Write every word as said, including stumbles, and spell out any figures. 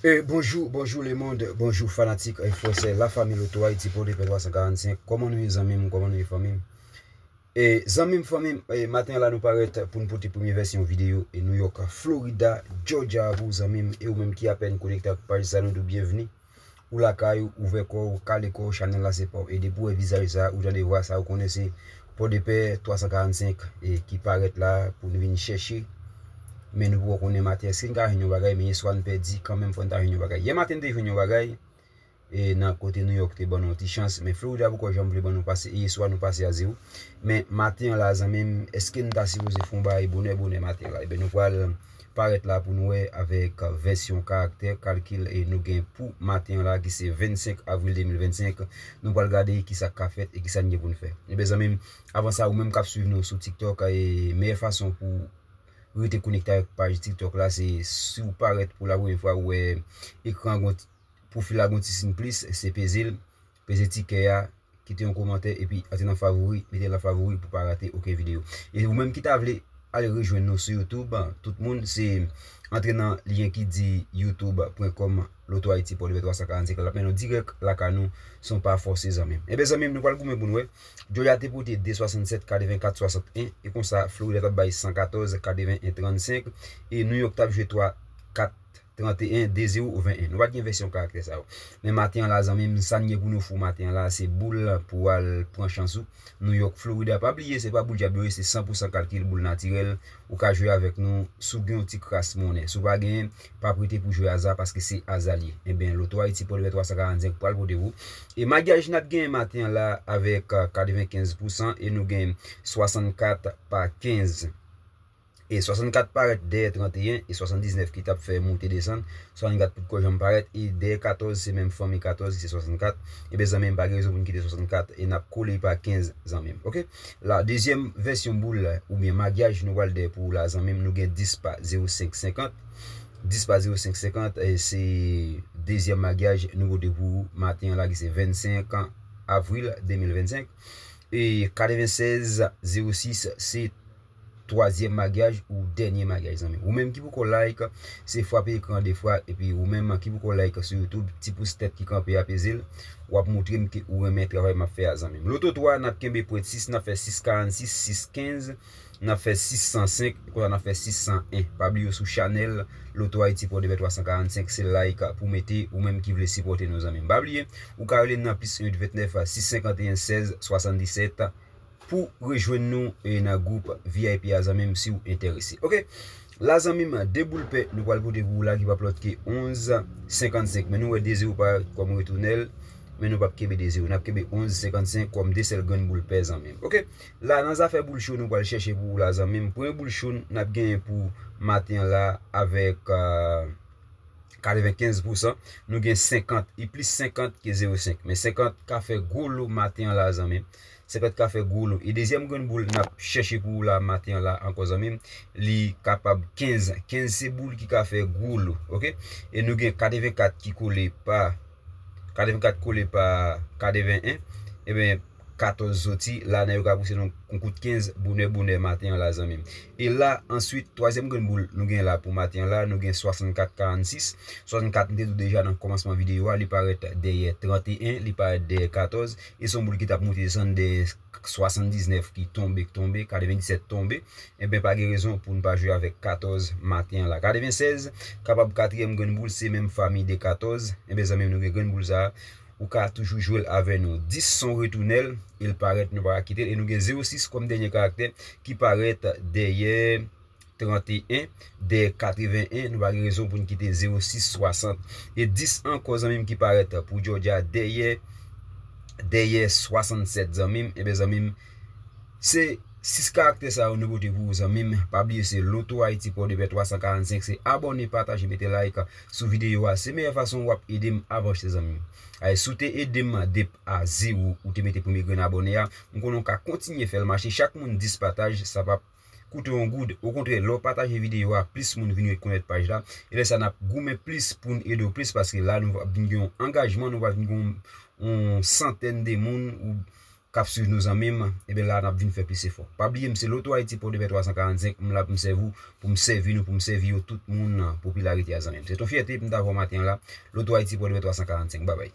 E bonjou, bonjou lemonn, bonjou fanatik, e frè sè, lafanmi Loto Ayiti, Pòdepè twa san karannsenk. Kòman nou ye zanmi m, kòman nou ye fanmi m? E zanmi m, fanmi m, e maten an la nou parèt pou n pote premye vèsyon videyo e New York, Florida, Georgia pou zanmi m, e ou menm ki apèn konekte ak paj sa nou di w byenvni. Ou lakay ou, ouvè kò w, kale kò w, chanèl la se pa w. E depi w wè vizaj sa, ou tande vwa sa, ou konnen se Pòdepè twa san karannsenk e ki parèt la pou n vin chèche. Men nou poko konnen maten èske n ka jwenn yon bagay, men yèswa n pèdi, kanmenm fò n ta jwenn yon bagay. Yè maten n te jwenn yon bagay e nan kote New York te ban nou yon ti chans, men Florida poko janm vle ban nou pase, e yèswa nou pase a zewo. Men maten an la zanmi m, èske n ta sipoze fè yon bagay bonè bonè maten an la? Ebyen nou pral parèt la pou n wè avèk vèsyon karaktè kalkil e nou gen pou maten an la ki se vennsenk avril de mil vennsenk. Nou pral gade kisa k ka fèt e kisa n gen pou n fè. Ebyen zanmi m, avan sa, ou menm k ap swiv nou sou TikTok, e meyè fason pou rete konekte avèk paj TikTok la se si w parèt pou la premyè fwa ou wè ekran gon pwofil la gon ti siy plis, se peze l, peze ti kè a, kite yon kòmantè epi antre nan favori, mete l nan favori pou pa rate okenn videyo. E ou menm ki ta vle al rejwenn nou sou YouTube, tout moun, se antre nan lyen ki di youtube pwen kòm Loto Ayiti Pòdepè twa san karannsenk la, l ap mennen w dirèk lakay nou san w pa fòse zanmi m. Ebyen zanmi m, nou pral goumen pou n wè. Georgia te pote de swasannsèt katrevenkat swasanteyen, e konsa Florida t ap bay san katòz katrevenyen trannsenk, e New York t ap jwe twa kat tranteyen de zewo venyen. Nou pa t gen vèsyon karaktè sa yo. Men maten an la zanmi m, sa n gen pou nou fè w maten an la se boul pou w al pran chans ou. New York, Florida, pa bliye se pa boul djab yo ye, se san pou san kalkil, boul natirèl. Ou ka jwe avèk nou si w gen yon ti kras monnen. Si w pa genyen, pa prete pou jwe aza paske se aza l ye. Ebyen Loto Ayiti Pòdepè twa san karannsenk pral pote pou ou. E maryaj n ap genyen maten an la avèk katrevenkenz pousan e nou gen swasannkat pa kenz. E swasannkat parèt dèyè tranteyen e swasanndiznèf ki t ap fè moute desann. Swasannkat potko janm parèt e dèyè katòz se menm fanmi katòz ki se swasannkat. Ebyen zanmi m, pa gen rezon pou n kite swasannkat e n ap kole pa kenz zanmi m. Oke? La dezyèm vèsyon boul oubyen maryaj nou pral dèyè pou ou la zanmi m, nou gen dis pa zewo senk senkant. Dis pa zewo senk senkant, e se dezyèm maryaj nou pote pou ou maten an la ki se vennsenk avril de mil vennsenk. E katrevensèz zewo sis se twazyèm maryaj ou dènye maryaj zanmi m. Ou menm ki poko like, se frape ekran de fwa, epi ou menm ki poko like sou YouTube, ti pous tèt ki kanpe a peze l, w ap montre m ke ou renmen travay m ap fè a zanmi m. Loto twa, n ap kenbe pwent sis, n ap fè sis karannsis, sis kenz, n ap fè sis san senk, konsa n ap fè sis san en. Pa bliye sou chanèl Loto Ayiti Pòdepè twa san karannsenk, se like pou mete ou menm ki vle sipòte nou zanmi m. Pa bliye, ou ka rele n nan plis en uit vennèf sis senkanteyen sèz swasanndisèt pou rejwenn nou e nan gwoup V I P a zanmi m si w enterese. Oke? La zanmi m, de boul pè nou pral pote pou ou la ki p ap lòt ke onz senkannsenk. Men nou wè de zewo parèt kòm retounèl, men nou p ap kenbe de zewo. N ap kenbe onz senkannsenk kòm de sèl grenn boul pè zanmi m. Oke? La nan zafè boul cho nou pral chèche pou ou la zanmi m. Premye boul cho n ap genyen pou maten an la avèk, euh, katrevenkenz pousan, nou gen senkant, e plis senkant ke zewo senk. Men senkant ka fè gwo lo maten an la zanmi m. Senkant ka fè gwo lo. E dezyèm grenn boul n ap chèche pou ou la maten an la ankò zanmi m, li kapab kenz. Kenz se boul ki ka fè gwo lo, oke? E nou gen katrevenkat ki kole pa, katrevenkat kole pa katreven en. Ebyen, katòz soti, la nan yo ka pouse nou yon kout kenz, bonè bonè maten an la zanmi m. E la, answit, twazyèm grenn boul nou gen la pou maten an la, nou gen swasannkat karannsis. Swasannkat, m te di w deja nan kòmansman videyo a, li parèt dèyè tranteyen, li parèt dèyè katòz, e se yon boul ki t ap moute desann dèyè swasanndiznèf ki tonbe, k tonbe, katrevendisèt tonbe. Ebyen, pa gen rezon pou n pa jwe avèk katòz maten an la. Katrevensèz, kapab katriyèm grenn boul, se menm fanmi de katòz. Ebyen, zanmi m, nou gen grenn boul sa a. Ou ka toujou jwe l avè nou. Dis se yon retounèl, e l parèt, nou pa ka kite l. E nou gen zewo sis kòm dènye karaktè ki parèt dèyè tranteyen, dèyè katreven en, nou pa gen rezon pou n kite zewo sis swasant. E dis ankò, zanmi m, ki parèt pou Georgia dèyè, dèyè swasannsèt, zanmi m. Ebyen, zanmi m, se sis karaktè sa yo nou pote pou ou, zanmi m. Pa bliye, se Loto Ayiti, Pòdepè twa san karannsenk. Se abòne, pataje, mete like sou videyo a. Se meyè fason w ap ede m avanse, zanmi m. Ay, si w te ede m depi a zewo, ou te mete premye grenn abòne a, m konnen w ka kontinye fè l mache. Chak moun dis pataj, sa p ap koute yon goud. Okontrè, lè w pataje videyo a, plis moun vin rekonèt paj la. E lè sa, n ap goumen plis pou n ede w plis, paske la, nou va vin gen yon angajman, nou va vin gen yon, yon santèn de moun, ou k ap swiv nou, zanmi m, ebyen la n ap vin fè plis efò. Pa bliye m se Loto Ayiti Pòdepè twa san karannsenk, m la pou m sèvi w, pou m sèvi nou, pou m sèvi yo tout moun, popilarite a, zanmi m. Se t on fyète pou m ta vwa maten an la. Loto Ayiti Pòdepè twa san karannsenk, babay.